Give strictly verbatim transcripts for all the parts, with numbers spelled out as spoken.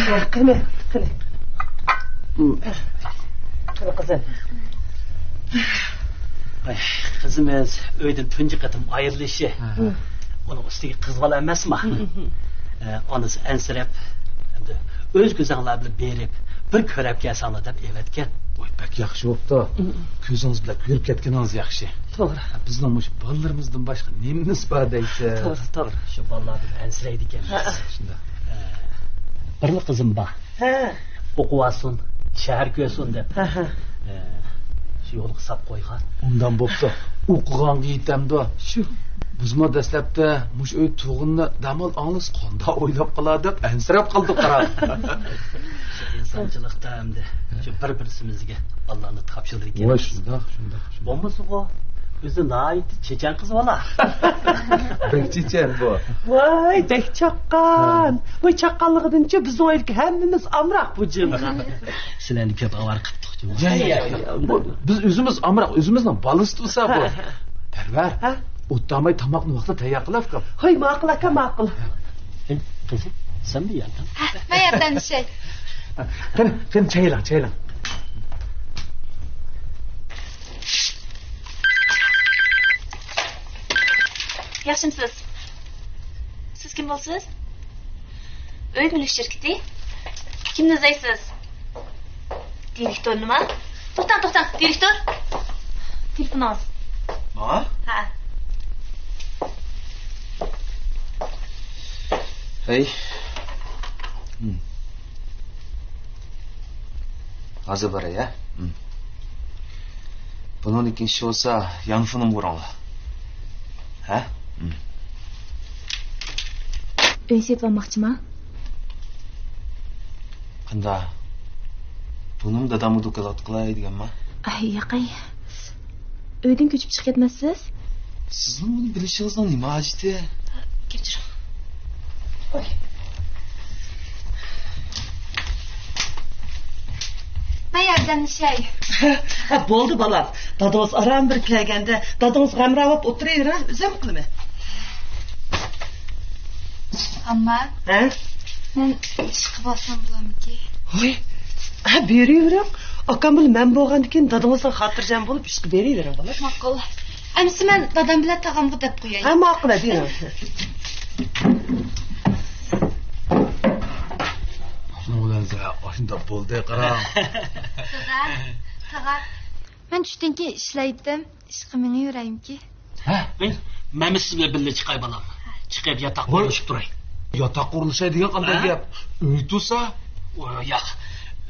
قېنى، قېنى. قېنى، قىزىم. ئاي، قىزىمىز ئۆيدىن تۇنجى قېتىم ئايرىلىشى. ھە. ئۇنىڭ ئۈستىگە قىز بالا ئەمەسما؟ ھە. ئە، ئانىسى ئەنسىرەپ، ئەمدى ئۆز كۆزۈڭلار بىلەن بېرىپ، بىر كۆرۈپ كەلسەڭلار دەپ ئەۋەتكەن. ۋاي، بەك ياخشى بوپتۇ. كۆزىڭىز بىلەن كۆرۈپ كەتكىنىڭىز ياخشى. توغرا. بىزنىڭ مۇشۇ بالىلىرىمىزدىن باشقا نېمىمىز بار دەيسىز؟ توغرا، توغرا. شۇ بالىلاردىن ئەنسىرەيدىكەنمىز. ھە. شۇنداق. ئە، بىرلا قىزىم بار. ھە. ئوقۇۋالسۇن، شەھەر كۆرسۇن دەپ، ھە، ھە، ئە، شۇ يولغا ساپ قويغان. ئۇنداق بوپتۇ. ئوقۇغانغا يېتەمدۇ؟ شۇ. بىزمۇ دەسلەپتە مۇشۇ ئۆي تۇرغىنىنى دەمال ئاڭلىسا قانداق ئويلاپ قالار دەپ ئەنسىرەپ قالدۇق، قاراڭ. شۇ ئىنسانچىلىقتا ئەمدى شۇ بىر-بىرسىمىزگە ئاللانى تاپشۇرىدىكەنمىز. ۋاي، شۇنداق، شۇنداق، شۇنداق. بولمىسىغۇ، ئۆزى ناھايىتى چېچەن قىز بالا. بەك چېچەن بۇ. ۋاي، بەك چاققان. ھە. ۋاي، چاققانلىقىدىنچۇ بىزنىڭ ئۆيدىكى ھەممىمىز ئامراق بۇ جىنغا. سىلەرنى كۆپ ئاۋارە قىپتۇق جۇمۇ. يا، يا، يا، يا. بۇ، بىز ئۆزىمىز ئامراق، ئۆزىمىزنىڭ بالىسى تۇرسا بۇ. ھە، ھە. پەرۋەر، ھە؟ ئوت تاماي تاماقنى ۋاقتىدا تەييار قىلىۋەتكىن. ھوي، ماقۇل ئاكا، ماقۇل. ھە، قىزىم، سەن بىر ياردەم. ھە، مەن ياردەملىشەي. قېنى، قېنى، چايلاڭ، چايلاڭ. ياخشىمسىز؟ سىز كىم بولىسىز؟ ئۆي بۆلۈش شىركىتى. كىمنى ئىزدەيسىز؟ دىرېكتورنىما؟ توختاڭ، توختاڭ، دىرېكتور. تېلېفونىڭىز. ماڭا؟ ھە. ھەي. ھازىر باراي، ھە؟ بۇنىڭدىن كېيىن ئىش بولسا، يانفونۇمغا ئۇرۇڭلار. ھە؟ ئۆي سېتىۋالماقچىما؟ قانداق؟ بۇنىمۇ دادامغا دوكالات قىلاي دېگەنما؟ ئاي، ياقەي. ئۆيدىن كۆچۈپ چىقىپ كەتمەسسىز؟ سىزنىڭ بۇنى بىلىشىڭىزنىڭ نېمە ھاجىتى؟ كەچۈرۈڭ. ۋوي. مەن ياردەملىشەي. ھە، بولدى، بالام. دادىڭىز ئاران بىر كەلگەندە، دادىڭىز غەمراۋاپ ئولتۇرۇۋېرىڭ، ھە؟ ئۆزۈم قىلىمەن. ئامما. ھە؟ مەن ئىشقا بارسام بولامدىكىن؟ ھوي. ھە، بېرىۋېرىڭ. ئاكام بىلەن مەن بولغاندىكىن دادىڭىزغا خاتىرجەم بولۇپ ئىشقا بېرىۋېرىڭ، بالام. ماقۇل. ئەمىسە مەن دادام بىلەن تاغامغا دەپ قوياي. ھە، ماقۇل، ھە، بېرىڭ. شۇنىڭ بىلەن سەن ئاشۇنداق بولدى، قاراڭ. دادا، تاغا. مەن چۈشتىن كېيىن ئىشلەيتتىم. ئىشقا مېڭىۋېرەيمىكى؟ ھە؟ مەنمۇ سىز بىلەن بىللە چىقاي، بالام. چىقىپ ياتاق قۇرۇشۇپ تۇراي. ياتاق قۇرۇلۇشاي دېگەن قانداق گەپ؟ ئۆي تۇرسا؟ ياق.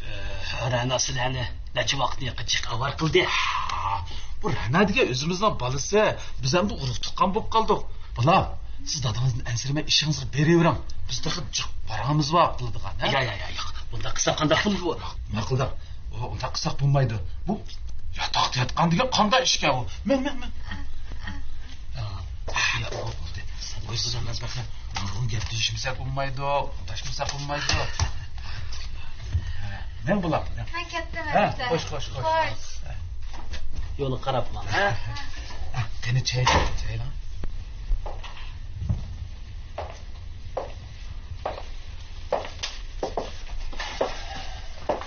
ئە، رەنا سىلەرنى نەچچە ۋاقىتتىن ياقى جىق ئاۋارە قىلدى. ھا، بۇ رەنا دېگەن ئۆزىمىزنىڭ بالىسى. بىز ئەمدى ئۇرۇق تۇغقان بولۇپ قالدۇق. بالام، سىز دادىڭىزدىن ئەنسىرىمەي ئىشىڭىزغا بېرىۋېرىڭ. بىز تېخى جىق پاراڭىمىز بار قىلىدىغان، ھە؟ ياق، ياق، ياق، ياق. ئۇنداق قىلساق قانداق بولىدۇ؟ ماقۇل، ماقۇل. ئۇنداق قىلساق بولمايدۇ. بۇ ياتاقتا ياتقان دېگەن قانداق ئىشكەن ئۇ؟ مەن، مەن، مەن. يا، يا، بولدى. ئۆزىڭىز ئەمەس بەخە. نۇرغۇن گەپ دېيىشمىسەك بولمايدۇ، ئۇنداشمىساق بولمايدۇ. مەن بولام. مەن كەتتىم. ھە، ئەمىسە. خوش، خوش، خوش. خوش. يولغا قاراپ ماڭ، ھە؟ قېنى چاي، چايلاڭ.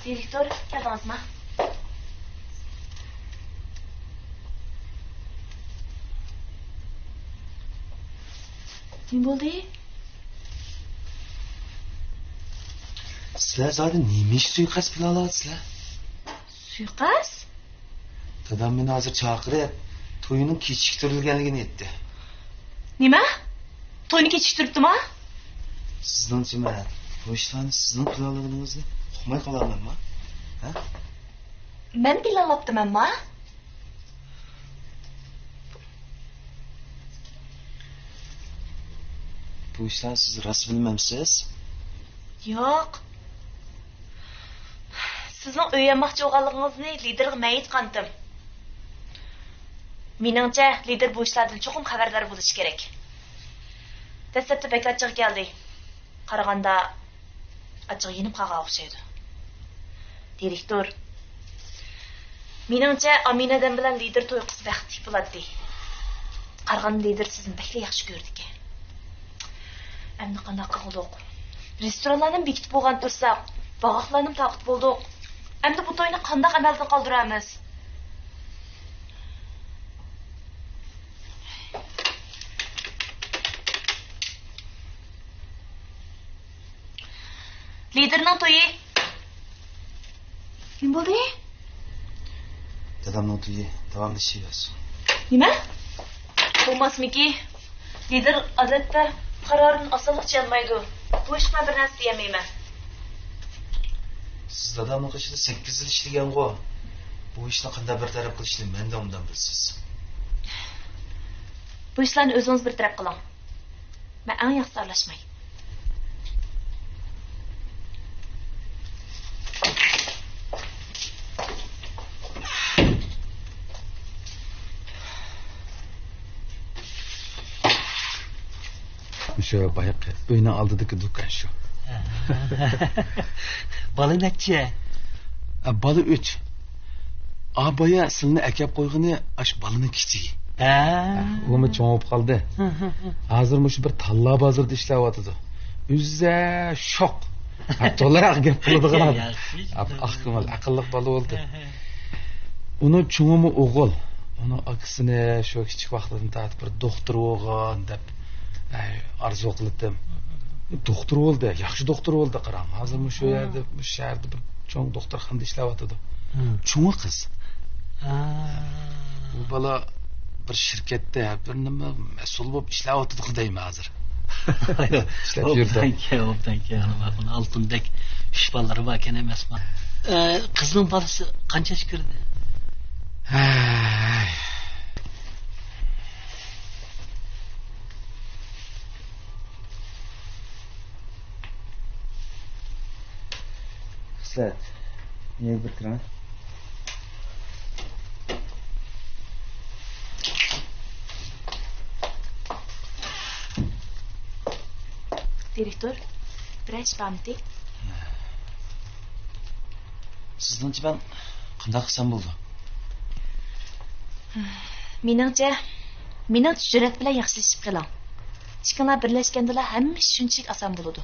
دىرېكتور، كەلدىڭىزما؟ نېمە بولدى؟ سىلەر زادى نېمە ئىش سۇيىقەست پىلانلاۋاتىسىلەر؟ سۇيىقەست؟ دادام مېنى ھازىر چاقىرىپ، توينىڭ كېچىكتۈرۈلگەنلىكىنى ئېيتتى. نېمە؟ توينى كېچىكتۈرۈپتىما؟ سىزنىڭچىمۇ، بۇ ئىشلارنى سىزنىڭ پىلانلىغىنىڭىزنى ئۇقماي قالامەنما؟ ھە؟ مەن پىلانلاپتىمەنما؟ بۇ ئىشلارنى سىز راست بىلمەمسىز؟ ياق. سىزنىڭ ئۆي ئالماقچى بولغانلىقىڭىزنى لىدېرغا مەن ئېيتقانتىم. مېنىڭچە، لىدېر بۇ ئىشلاردىن چوقۇم خەۋەردار بولۇشى كېرەك. دەسلەپتە بەك ئاچچىقى كەلدى. قارىغاندا، ئاچچىقى يېنىپ قالغان ئوخشايدۇ. دىرېكتور، مېنىڭچە، ئامىنەدەم بىلەن لىدېر توي قىلسا بەختلىك بولاتتى. قارىغاندا، لىدېر سىزنى بەكلا ياخشى كۆرىدىكەن. ئەمدى قانداق قىلغۇدۇق؟ رېستورانلارنىمۇ بېكىتىپ بولغان تۇرساق، باغاقلارنىمۇ تارقىتىپ بولدۇق. ئەمدى بۇ توينى قانداق ئەمەلدىن قالدۇرارمىز؟ لىدىرنىڭ تويى. نېمە بولدى؟ دادامنىڭ تويى داۋاملىشىۋەرسۇن. نېمە؟ بولماسمىكى؟ لىدىر ئادەتتە قارارىدىن ئاسانلىقچە يانمايدۇ. بۇ ئىشقا مەن بىر نەرسە دېيەلمەيمەن. سىز دادامنىڭ قېشىدا سەككىز يىل ئىشلىگەنغۇ؟ بۇ ئىشنى قانداق بىر تەرەپ قىلىشنى مەندىن ئوبدان بىلىسىز. بۇ ئىشلارنى ئۆزىڭىز بىر تەرەپ قىلىڭ. مەن ئەڭ ياخشىسى ئارىلاشماي. شۇ بايىقى ئۆينىڭ ئالدىدىكى دۇكان شۇ. بالا نەچچە؟ ئە، بالا ئۈچ. ئا، بايا سىلىنى ئەكەپ قويغىنى ئاش بالىنىڭ كىچىكى. ھە. ئۇمۇ چوڭ بولۇپ قالدى. ھازىر مۇشۇ بىر تاللا بازىرىدا ئىشلەۋاتىدۇ. ئۆزى شوق. ھە، تولاراق گەپ قىلىدىغان. ياخشى. ئاق كۆڭۈل، ئەقىللىق بالا بولدى. ئۇنىڭ چوڭىمۇ ئوغۇل. ئۇنىڭ ئاكىسىنى شۇ كىچىك ۋاقتىدىن تارتىپ بىر دوختۇر بولغان دەپ، ئەي، ئارزۇ قىلاتتىم. دوختۇر بولدى، ياخشى دوختۇر بولدى، قاراڭ. ھازىر مۇشۇ يەردە، مۇشۇ شەھەردە بىر چوڭ دوختۇرخانىدا ئىشلەۋاتىدۇ. چوڭى قىز. بۇ بالا بىر شىركەتتە بىر نېمە مەسئۇل بولۇپ ئىشلەۋاتىدۇ دەيمەن ھازىر. ئىشلەپ يۈرىدۇ. ئوبدان كەل، ئوبدان كەل. ئالتۇندەك ئۈچ بالىلىرى باركەن ئەمەسمۇ؟ ئە، قىزنىڭ بالىسى قانچە ياشقا كىردى؟ ھەي. خىسلەت، نېگە بىر كىرىڭ. دىرېكتور، بىرەر ئىش بارمىدى؟ سىزنىڭچە مەن قانداق قىلسام بولىدۇ؟ مېنىڭچە، مېنىڭچە جۈرئەت بىلەن ياخشىلىشىپ قېلىڭ. ئىككىڭلار بىرلەشكەندىلا ھەممە ئىش شۇنچىلىك ئاسان بولىدۇ.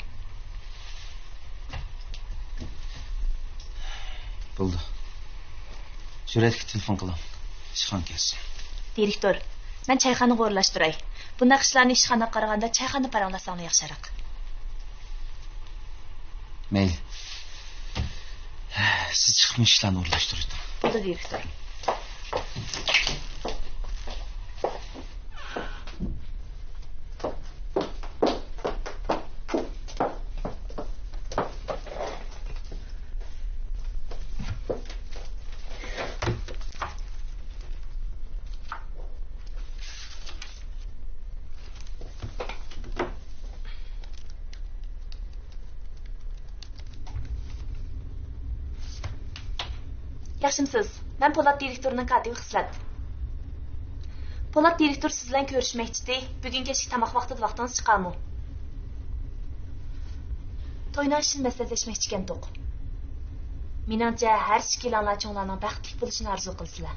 بولدى. جۈرئەتكە تېلېفون قىلىڭ. ئىشخانا كەلسۇن. دىرېكتور، مەن چايخانىغا ئورۇنلاشتۇراي. بۇنداق ئىشلارنى ئىشخانىغا قارىغاندا چايخانىدا پاراڭلاشساڭلار ياخشىراق. مەيلى. سىز چىقىپ مۇشۇ ئىشلارنى ئورۇنلاشتۇرۇۋېتىڭ. بولدى، دىرېكتور. ياخشىمسىز؟ مەن پولات دىرېكتورنىڭ كاتىپى خىسلەت. پولات دىرېكتور سىز بىلەن كۆرۈشمەكچىدى. بۈگۈن كەچلىك تاماق ۋاقتىدا ۋاقتىڭىز چىقارمۇ؟ توينىڭ ئىشىنى مەسلىھەتلەشمەكچىكەنتۇق. مېنىڭچە، ھەر ئىككىلەڭلار چوڭلارنىڭ بەختلىك بولۇشىنى ئارزۇ قىلىسىلەر.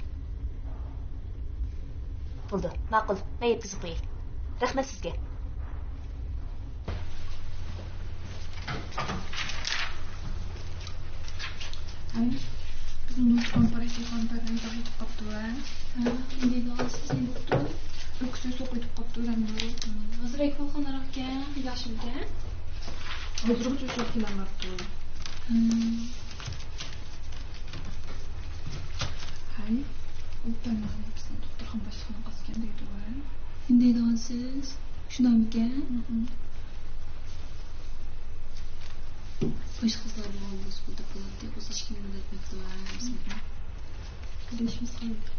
بولدى، ماقۇل، مەن يەتكۈزۈپ قوياي. رەھمەت سىزگە. ھەي، بىزنىڭ دوستۇم پاراشوكلارنى بەرمەي قېتىپ قاپتۇ، ھە؟ ھە، نېمە دەيدىغان سىز، نېمە بوپتۇ؟ ئۆكسۈسى سوقۇيتۇپ قاپتۇ، دەمدۇ. ھازىر ئەكمەلخان نەرەخكەن، ياخشىمىكەن؟ ھازىرغىچە ئۇچراپ كېلەلمەپتۇ. ھە. ھەي، ئۇ پەرمانى بىزنىڭ دوختۇرخانا باشلىقىنىڭ قىزىكەن دەيدۇ، ھە؟ نېمە دەيدىغانسىز؟ شۇنداقمىكەن؟ باشقا قىزلار بولغان بولسا بولدى، بولاتتى. ئۇزاق كۈن نېمە دەپ بېقىدۇ، ھە؟ بىسمىللا. كۆرۈشىمىز قالدى.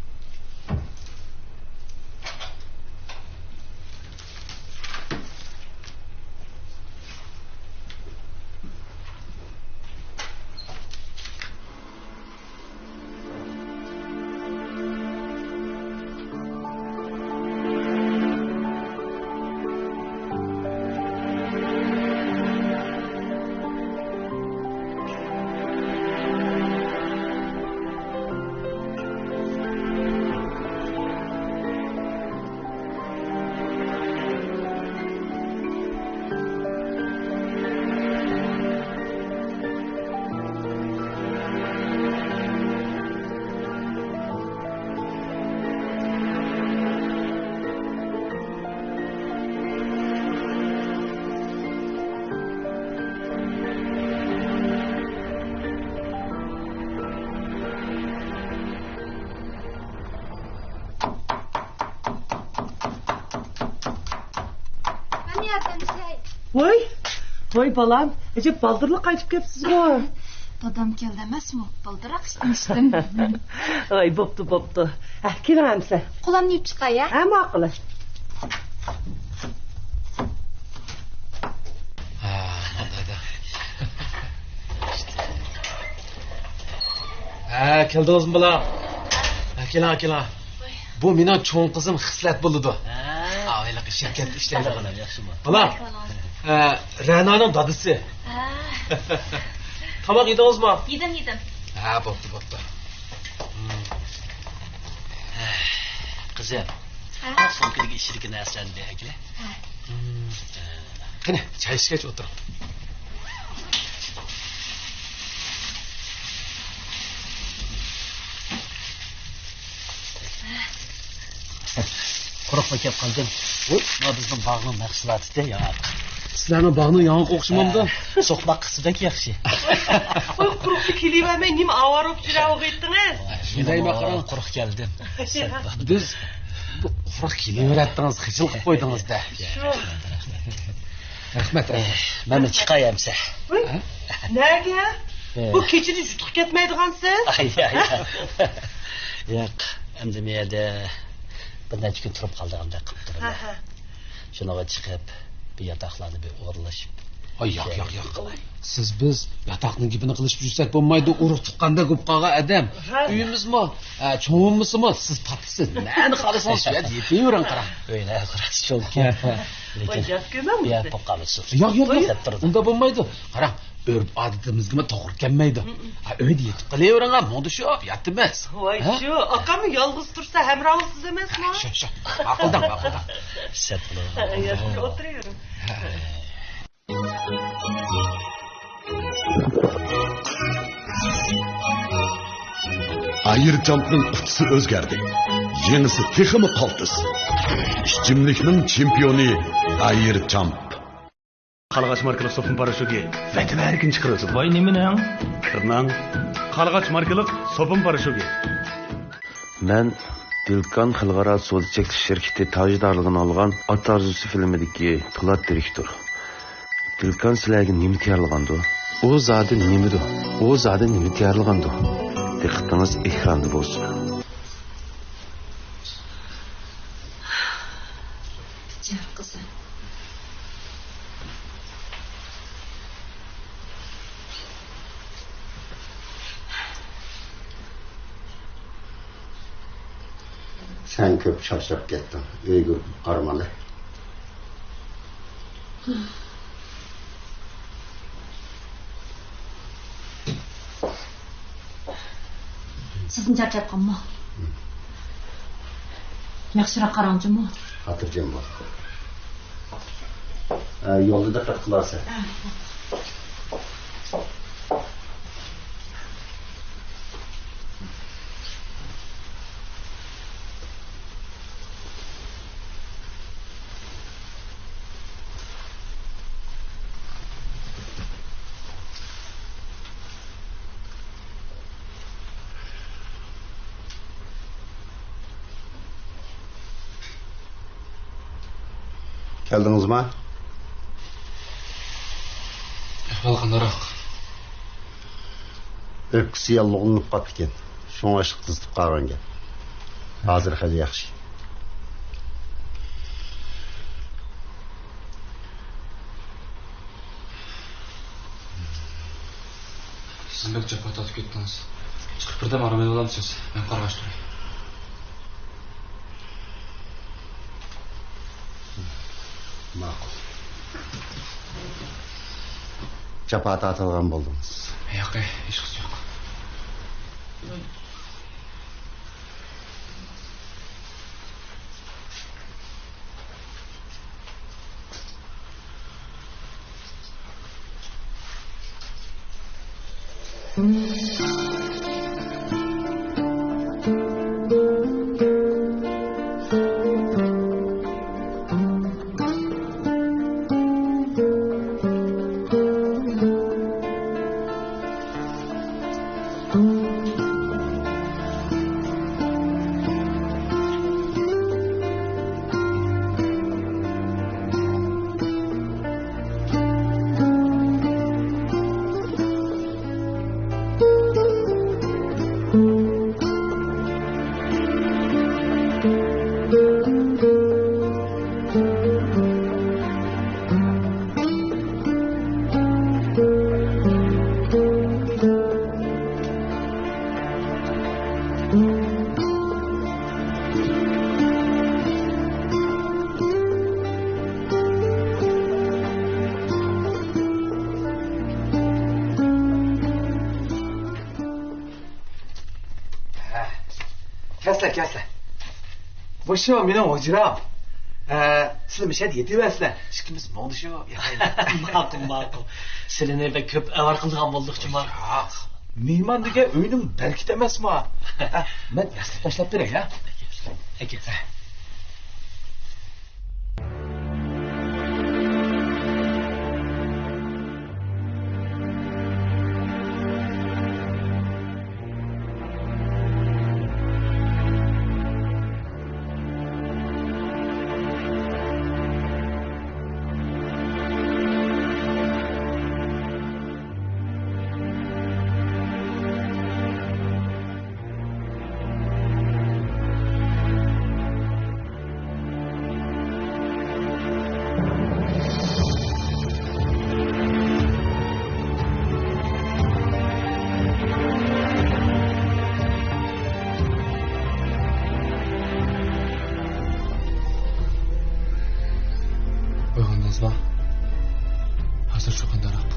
ۋاي، ۋاي بالام، ئەجەب بالدۇرلا قايتىپ كەپسىزغۇ. دادام كەلدى ئەمەسمۇ، بالدۇرراق ئىشتىن چىقتىم. ۋاي، بوپتۇ، بوپتۇ. ھە، كېلىڭ ئەمسە. قولامنى يۇيۇپ چىقاي، ھە؟ ھە، ماقۇل. ھە، ماندايدا. ھە، كەلدىڭىزمۇ، بالام؟ ھە، كېلىڭ، كېلىڭ. بۇ مېنىڭ چوڭ قىزىم خىسلەت بولىدۇ. ھە. ئا، ھېلىقى شىركەتتە ئىشلەيدىغان. ياخشىمۇ؟ بالام، ھە، رەنانىڭ دادىسى. ھە. تاماق يېدىڭىزمۇ؟ يېدىم، يېدىم. ھە، بوپتۇ، بوپتۇ. قىزىم، ھە؟ سومكىدىكى ئىچىدىكى نەرسىلەرنى بېرىپ ئەكىلە. ھە. قېنى، چاي ئىچكەچ ئولتۇرۇڭ. قۇرۇقلا كەپ قالدىم. ۋۇي، مانا بىزنىڭ باغنىڭ مەھسۇلاتى ياق. سىلەرنىڭ باغنىڭ ياڭىقى ئوخشىمامدۇ؟ ھە، سوقماق قىلسا بەك ياخشى. ۋۇي، قۇرۇقتا كېلىۋەرمەي نېمە ئاۋارە بولۇپ يۈرەۋاتىتىڭىز؟ ۋاي، مېنىڭ دەيمەن، قاراڭ. قۇرۇق كەلدىم. بىز بۇ قۇرۇق كېلىۋېرەتتىڭىز، خىجىل قىلىپ قويدىڭىز-دە. شۇ. رەھمەت، رەھمەت. مەن چىقاي ئەمسە. ۋۇي، ھە؟ نەگە؟ ھە. بۇ كېچىدە يۇتۇپ كەتمەيدىغانسىز؟ ئاي، ئاي، ئاي. ياق، ئەمدى مەيەردە بىر نەچچە كۈن تۇرۇپ قالىدىغاندەك قىلىپ تۇرىمەن. ھە، ھە. شۇنىڭغا چىقىپ، بىر ياتاقلارنى بىر ئورۇنلىشىپ. ئاي، ياق، ياق، ياق. سىز بىز ياتاقنىڭ گېپىنى قىلىشىپ يۈرسەك بولمايدۇ، ئۇرۇق تۇغقاندەك بولۇپ قالغان ئادەم. راست. ئۆيىمىزمۇ، ئە، چوڭ بولمىسىمۇ، سىز تاپىسىز. نەنى خالىسىڭىز، شۇ يەردە يېتىۋېرىڭ، قاراڭ. ئۆيلەر راست چوڭكەن. لېكىن ۋاي، ياق كۆرمەڭ بۇ يەر بىزنى. بولۇپ قالىدۇ. ياق، ياق، ياق. دەپ تۇرىدۇ. ئۇنداق بولمايدۇ. قاراڭ، ئۆرپ-ئادىتىمىزگىمۇ توغرا كەلمەيدۇ. ھە، ئۆيدە يېتىپ قېلىۋېرىڭ، مۇڭدىشىپ ياتىمىز. ۋاي، ھە؟ شۇ، ئاكاممۇ يالغۇز تۇرسا ھەمراھلىقسىز ئەمەسمۇ؟ شۇ، شۇ. ماقۇلداڭ، ماقۇلداڭ. سەت بولۇڭ. ھە، ياخشى، ئولتۇرۇۋېرىڭ. ھە. ئايرچامپنىڭ قۇتىسى ئۆزگەردى. يېڭىسى تېخىمۇ قالتىس. ئىچىملىكنىڭ چېمپىيونى ئايرچامپ. قارلىغاچ ماركىلىق سوپۇن پاراشوكى ۋەتىۋەرگىن چىقىرىۋېتىدۇ. ۋاي، نېمىنىڭ؟ كىرنىڭ. قارلىغاچ ماركىلىق سوپۇن پاراشوكى. مەن دىلكان خەلقئارا سودا چەكلىك شىركىتى تاجدارلىقىنى ئالغان ئات ئارزۇسى فىلىمىدىكى پولات دىرېكتور. دىلكان سىلەرگە نېمە تەييارلىغاندۇ؟ ئۇ زادى نېمىدۇ؟ ئۇ زادى نېمە تەييارلىغاندۇ؟ دىققىتىڭىز ئېكراندا بولسۇن. جان قىزىم. سەن كۆپ چارچاپ كەتتىڭ. ئۆيگە قارىمالى. سىزمۇ چارچاپ قالماڭ. ياخشىراق قاراڭ جۇمۇ. خاتىرجەم بول. ئە، يولدا دىققەت قىلارسەن. كەلدىڭىزما؟ ئەھۋال قانداقراق؟ ئۆپكىسى ياللۇغلىنىپ قاپتىكەن. شۇڭا ئىشقا قىزىتىپ قالغان گەپ. ھازىر خېلى ياخشى. سىز بەك جاپا تارتىپ كەتتىڭىز. چىقىپ بىردەم ئارام ئېلىۋالامسىز؟ مەن قارىغاچ تۇراي. ماقۇل. جاپا تارتىدىغان بولدىڭىز. ياق، ھېچقىسى يوق. كەلسىلە، كەلسىلە. بۇ شۇ مېنىڭ ھۇجرام. ئە، سىلە مۇشۇ يەردە يېتىۋەرسىلە. ئىككىمىز مۇڭدىشىپ ياتايلى. ماقۇل، ماقۇل. سىلىنى بەك كۆپ ئاۋارە قىلىدىغان بولدۇق جۇما. ياق. مېھمان دېگەن ئۆينىڭ بەرىكىتى ئەمەسمۇ؟ ھە، مەن ياستۇق تاشلاپ بېرەي، ھە؟ ئەكەل. ئويغاندىڭىزمۇ؟ ھازىر شۇ قانداقراق؟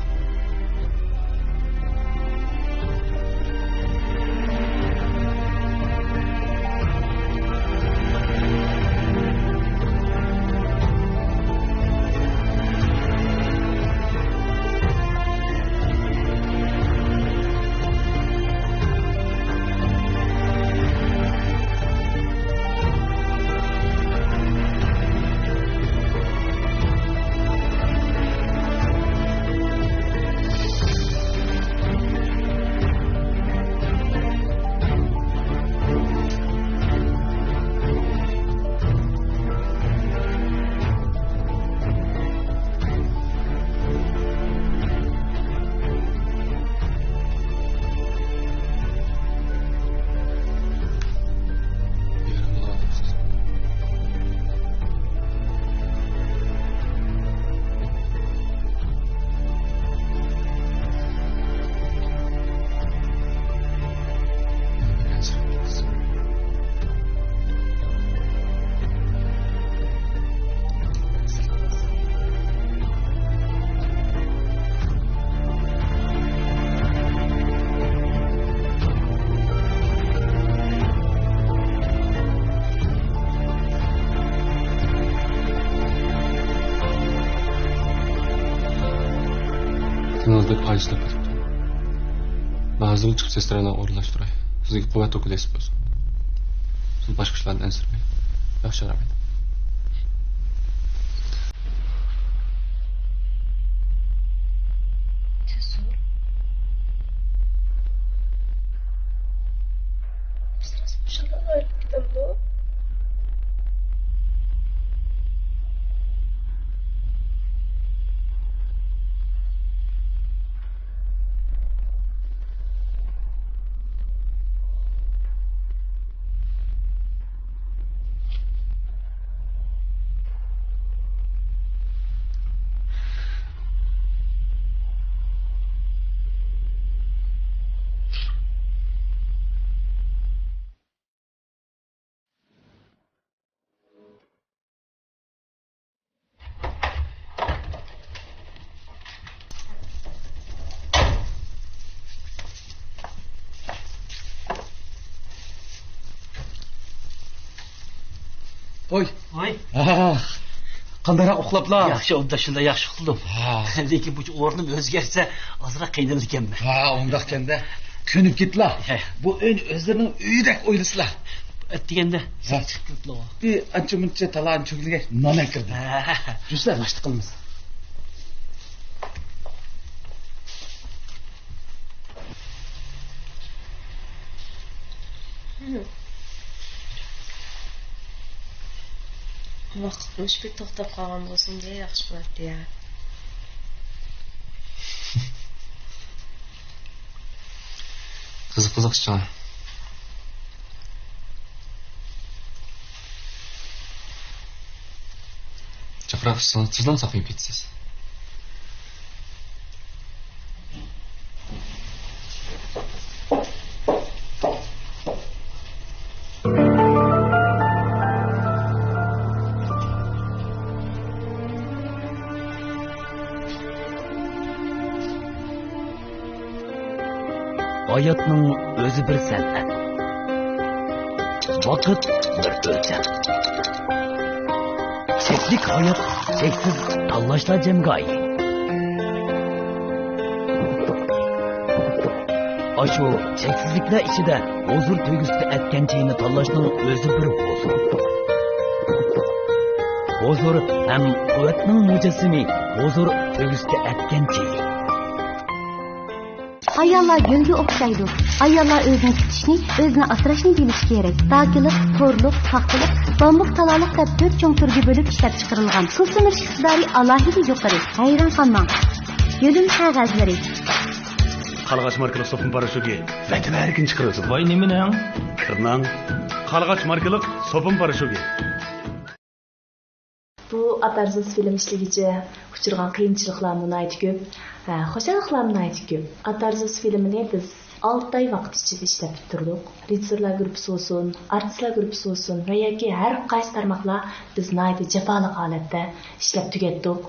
كۈنىڭىز بەك پايدىسىز ئۆتۈپتۇ. مەن ھازىرلا چىقىپ سېسترا بىلەن ئورۇنلاشتۇراي. سىزگە قۇۋۋەت ئوكۇل ياساپ بولسۇن. سىز باشقا ئىشلاردىن ئەنسىرىمەڭ. ياخشى، رەھمەت. ۋوي. ۋوي. ئاھ، قانداقراق ئۇخلاپلا؟ ياخشى، ئوبدان شۇنداق ياخشى ئۇخلىدىم. ھا. لېكىن بۇ ئورنۇم ئۆزگەرسە، ئازراق قىينىلىدىكەنمەن. ھا، ئۇنداقكەندە. كۆنۈپ كېتىلا. ھە. بۇ ئۆينى ئۆزلىرىنىڭ ئۆيىدەك ئويلىسىلا. ئەتىگەندە ھە. سىز چىقىپ كېتىپلا. بىر ئانچە مۇنچە تالان چۆگىلىگەچ نان ئەكىردىم. ھە. جۈسە ناشتا قىلىمىز. ۋاقىت مۇشۇ بىر توختاپ قالغان بولسىمۇ ياخشى بولاتتى يا. قىزىق، قىزىق ئىشىڭ. جىقراق ئىچسىڭىز تېزلا ساقىيىپ كېتىسىز. ھاياتنىڭ ئۆزى بىر سەنئەت. ۋاقىت بىر ئۆلچەم. چەكلىك ھايات، چەكسىز تاللاشلار جەمگاھى. ئاشۇ چەكسىزلىكلەر ئىچىدە ھۇزۇر تۆگىسىدە ئەتكەن چېيىنى تاللاشنىڭ ئۆزى بىر ھۇزۇر. ھۇزۇر ھەم قۇۋۋەتنىڭ مۇجەسسىمى، ھۇزۇر تۆگىسىدە ئەتكەن چېيى. ئاياللار گۈلگە ئوخشايدۇ. ئاياللار ئۆزىنى تۇتۇشنى، ئۆزىنى ئاسراشنى بىلىشى كېرەك. داكىلىق، تورلۇق، پاختىلىق، بامبۇك تالالىق دەپ تۆت چوڭ تۈرگە بۆلۈپ ئىشلەپچىقىرىلغان. سۇسلىنىش ئىقتىدارى ئالاھىدە يۇقىرى. ھەيران قالماڭ. يۆلىنىش قەغەزلىرى. قارلىغاچ ماركىلىق سوپۇن پاراشوكى ۋەتەن ھەركىن چىقىرىۋېتىدۇ. ۋاي، نېمىنىڭ؟ كىرنىڭ. قارلىغاچ ماركىلىق سوپۇن پاراشوكى. بۇ ئاتارزۇس فىلىم ئىشلىگۈچە ئۇچرىغان قىيىنچىلىقلارمۇ ناھايىتى كۆپ، ھە، خۇشاللىقلارمۇ ناھايىتى كۆپ. ئاتارزۇس فىلىمىنى بىز ئالتە ئاي ۋاقىت ئىچىدە ئىشلەپ پۈتتۈردۇق. رېژىسسورلار گۇرۇپپىسى بولسۇن، ئارتىسلار گۇرۇپپىسى بولسۇن ۋە ياكى ھەر قايسى تارماقلار، بىز ناھايىتى جاپالىق ھالەتتە ئىشلەپ تۈگەتتۇق.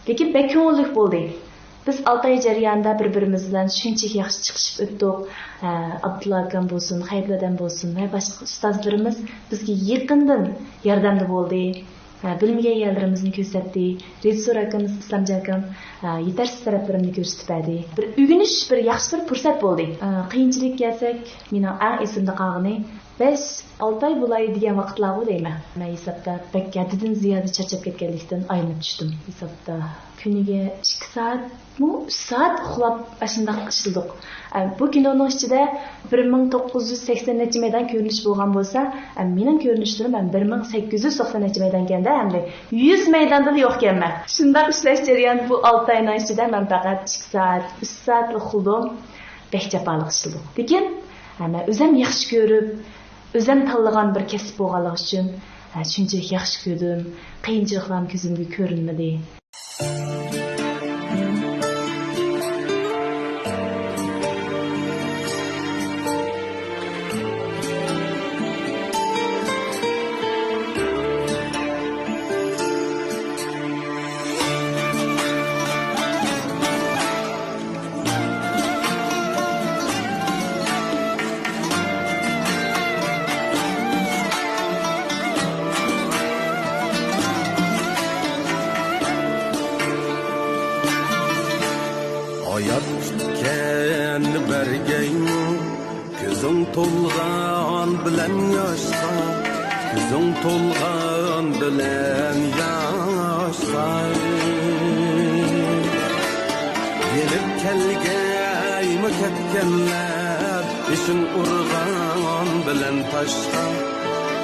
لېكىن بەك كۆڭۈللۈك بولدى. بىز ئالتە ئاي جەريانىدا بىر-بىرىمىز بىلەن شۇنچىلىك ياخشى چىقىشىپ ئۆتتۇق. ئە، ئابدۇللا ئاكام بولسۇن، خەيرۇللا دادام بولسۇن ۋە باشقا ئۇستازلىرىمىز بىزگە يېقىندىن ياردەمدە بولدى. ئە، بىلمىگەن يەرلىرىمىزنى كۆرسەتتى. رېژىسسور ئاكىمىز ئىسلامجان ئاكام، ئە، يېتەرسىز تەرەپلىرىمنى كۆرسىتىپ بەردى. بىر ئۆگىنىش، بىر ياخشى بىر پۇرسەت بولدى. ئە، قىيىنچىلىققا كەلسەك، مېنىڭ ئەڭ ئېسىمدە قالغىنى، بەش، ئالتە ئاي بولاي دېگەن ۋاقىتلارغۇ دەيمەن. مەن ھېسابتا بەك ھەددىدىن زىيادە چارچاپ كەتكەنلىكتىن ئايلىنىپ چۈشتۈم. ھېسابتا كۈنىگە ئىككى سائەتمۇ، ئۈچ سائەت ئۇخلاپ، ئاشۇنداق ئىشلىدۇق. ئە، بۇ كىنونىڭ ئىچىدە بىر مىڭ توققۇز يۈز سەكسەن نەچچە مەيدان كۆرۈنۈش بولغان بولسا، ئە، مېنىڭ كۆرۈنۈشلىرىم ھەم بىر مىڭ سەككىز يۈز توقسان نەچچە مەيدانكەندە، ئەمدى يۈز مەيداندىلا يوقكەنمەن. شۇنداق ئىشلەش جەريانىدا بۇ ئالتە ئاينىڭ ئىچىدە مەن پەقەت ئىككى سائەت، ئۈچ سائەتلا ئۇخلىدىم. بەك جاپالىق ئىشلىدۇق. لېكىن، ھە، مەن ئۆزۈم ياخشى كۆرۈپ، ئۆزۈم تاللىغان بىر كەسىپ بولغانلىقى ئۈچۈن، ھە، شۇنچىلىك ياخشى كۆردۈم. قىيىنچىلىقلارمۇ كۆزۈمگە كۆرۈنمىدى. ھايات كۈتكەن بەرگەيمۇ، كۆزۈڭ تولغان بىلەن ياشقا، كۆزۈڭ تولغان بىلەن ياشقا. يېنىپ كەلگەيمۇ كەتكەنلەر، بېشىڭ ئۇرغان بىلەن تاشقا،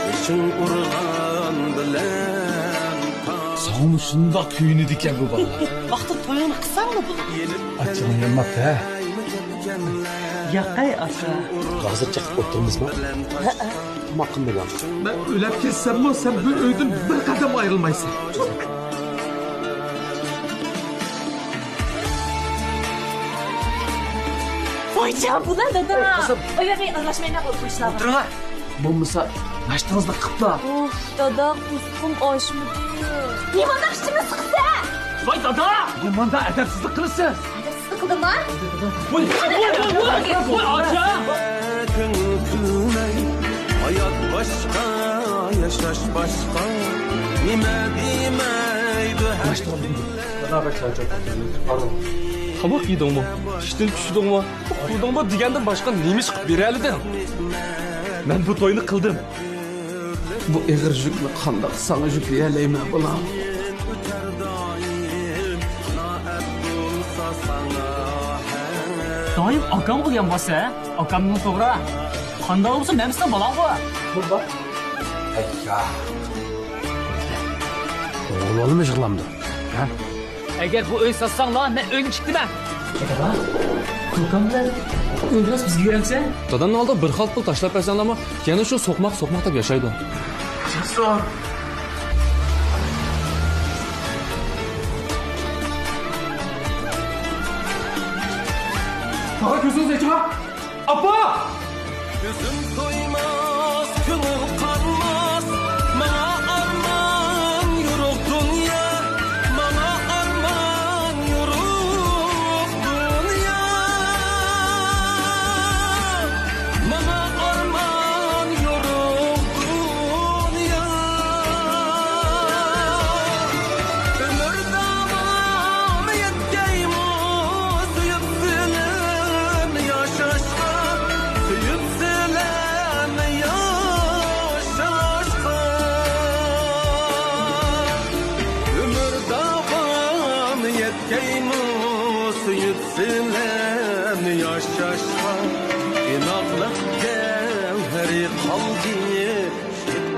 بېشىڭ ئۇرغان بىلەن تاشقا. ساڭىمۇ شۇنداق كۆيۈنىدىكەن بۇ بالىلار. ۋاقتىدا تويۇڭنى قىلساڭلا بولىدۇ. ئاچچىقىڭ يانماپتۇ ھە؟ ياقەي ئاكا. ھازىر چېقىپ ئولتۇرىمىزمۇ؟ ھەئە. تاماق قىلمىدىڭ. مەن ئۆلۈپ كەتسەممۇ، سەن بۇ ئۆيدىن بىر قەدەم ئايرىلمايسەن. ۋايجان، بۇلار دادا. ئوي، قىزىم. ئوي، ئوي، ئارىلاشمايلا بۇ ئىشلارغا. ئولتۇرۇڭا. بولمىسا، ناشتىڭىزنى قىپلا. ئۇف، دادا، قورسىقىم ئاچمىدى. نېمانداق ئىچىمنى سىقىسەن؟ ۋاي دادا! نېمانداق ئەدەپسىزلىك قىلىسىز؟ ئەدەپسىزلىك قىلدىمما؟ ۋاي، ۋاي، ۋاي، ۋاي، ۋاي، ئاچا! كۆڭۈل كۈلمەي، ھايات باشقا، ياشاش باشقا. نېمە دېمەيدۇ ھەر كىم. دادا، بەك چارچاپ كەتتىم. تاماق يېدىڭمۇ؟ ئىشتىن چۈشتۈڭمۇ؟ ئۇخلىدىڭمۇ دېگەندىن باشقا نېمە ئىش قىلىپ بېرەلىدىڭ؟ مەن بۇ توينى قىلدىم. بۇ ئېغىر يۈكنى قانداق ساڭا يۈكلىيەلەيمەن، بالام؟ دائىم ئاكامغا يانباسسەن، ھە؟ ئاكامنىڭ توغرا. قانداق بولسا مەن سېنىڭ بالاڭغۇ. بۇ بار. ئەييا. ئوغۇل بالىمۇ يىغلامدۇ؟ ھە؟ ئەگەر بۇ ئۆي ساتساڭلار، مەن ئۆيدىن چىقتىمەن. دادا، كوكام بىلەن ئۆي بىلەن بىزگە يۈرەمسەن؟ دادامنىڭ ئالدىغا بىر خال پۇل تاشلاپ بەرسەڭلارمۇ، يەنە شۇ سوقماق، سوقماق دەپ ياشايدۇ. جاسۇر! تاغا كۆزىڭىزنى ئېچىڭا! ئاپا! كۆزۈم تويماس، كۆڭۈل قانماس، ماڭا ئارمان يورۇق دۇنيا، ماڭا ئارمان يورۇق دۇنيا، ماڭا ئارمان يورۇق. دەيمۇ سۆيۈپ سىلەرنى ياشاشقا، ئىناقلىق گەۋھىرى قالدى، يىگىت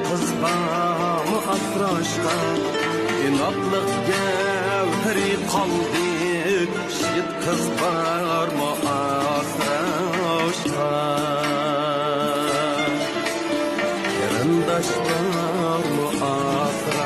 قىز بارمۇ ئاسراشقا؟ ئىناقلىق گەۋھىرى قالدى، يىگىت قىز بارمۇ ئاسراشقا؟ قېرىنداش بارمۇ ئاسراشقا؟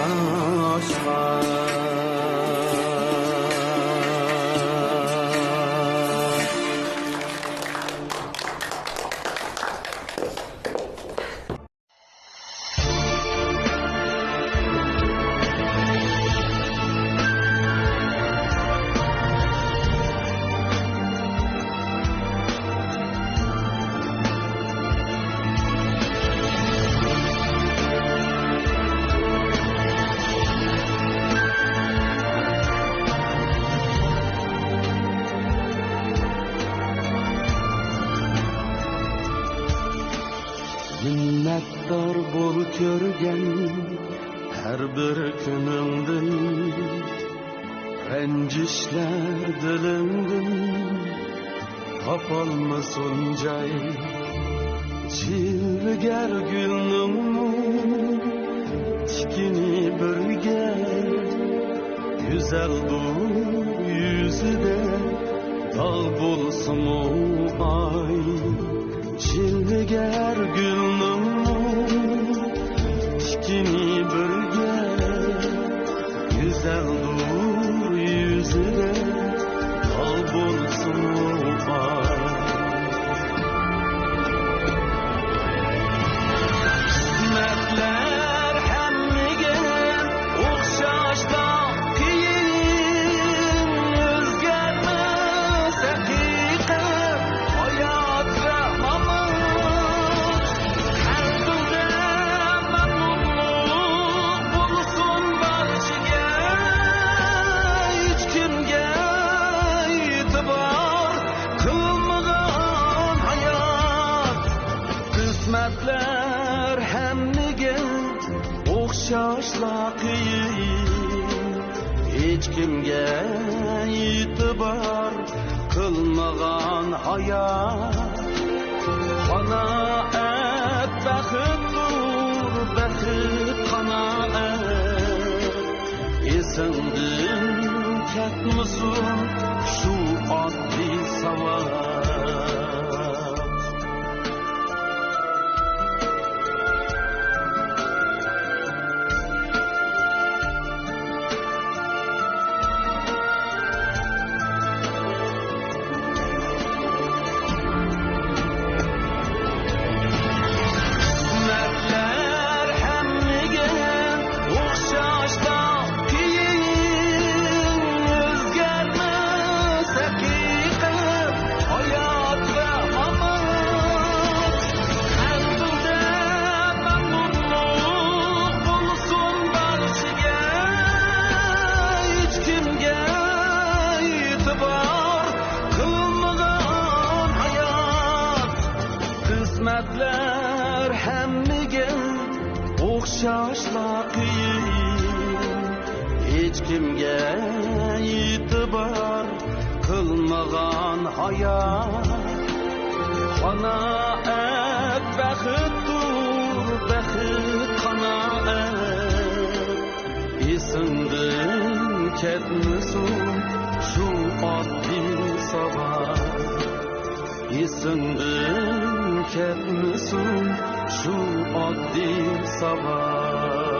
مىننەتدار بول كۆرگەن ھەر بىر كۈنۈڭدىن، رەنجىشلەر دىلىڭدىن تاپالمىسۇن جاي. جىلۋىگەر گۈلنىڭمۇ تىكىنى بىرگە، گۈزەل بۇ يۈزىدە داغ بولسىمۇ ئاي. جىلۋىگەر گۈلنىڭمۇ تىكىنى بىرگە، گۈزەلدۇر يۈزىدە داغ بولسىمۇ بار. قىسمەتلەر ھەممىگە ئوخشاشلا قىيىن، ئۆزگەرمەس ھەقىقەت ھايات ۋە مامات. قەلبىڭدە مەمنۇنلۇق بولسۇن بارچىگە، ھېچكىمگە ئېتىبار قىلمىغان ھايات. قىسمەتلەر ھەممىگە ئوخشاشلا قىيىن، ھېچكىمگە ئېتىبار قىلمىغان ھايات. قانائەت بەختتۇر، بەخت قانائەت. ئېسىڭدىن كەتمىسۇن شۇ ئاددىي ساۋات. قىسمەتلەر ھەممىگە ئوخشاشلا قىيىن، ئۆزگەرمەس ھەقىقەت ھايات ۋە مامات. قەلبىڭدە مەمنۇنلۇق بولسۇن بارچىگە، ھېچكىمگە ئېتىبار قىلمىغان ھايات. قىسمەتلەر ھەممىگە ئوخشاشلا قىيىن، ھېچكىمگە ئېتىبار قىلمىغان ھايات. قانائەت بەختتۇر، بەخت قانائەت. ئېسىڭدىن كەتمىسۇن شۇ ئاددىي ساۋات. ئېسىڭدىن كەتمىسۇن شۇ ئاددىي ساۋات.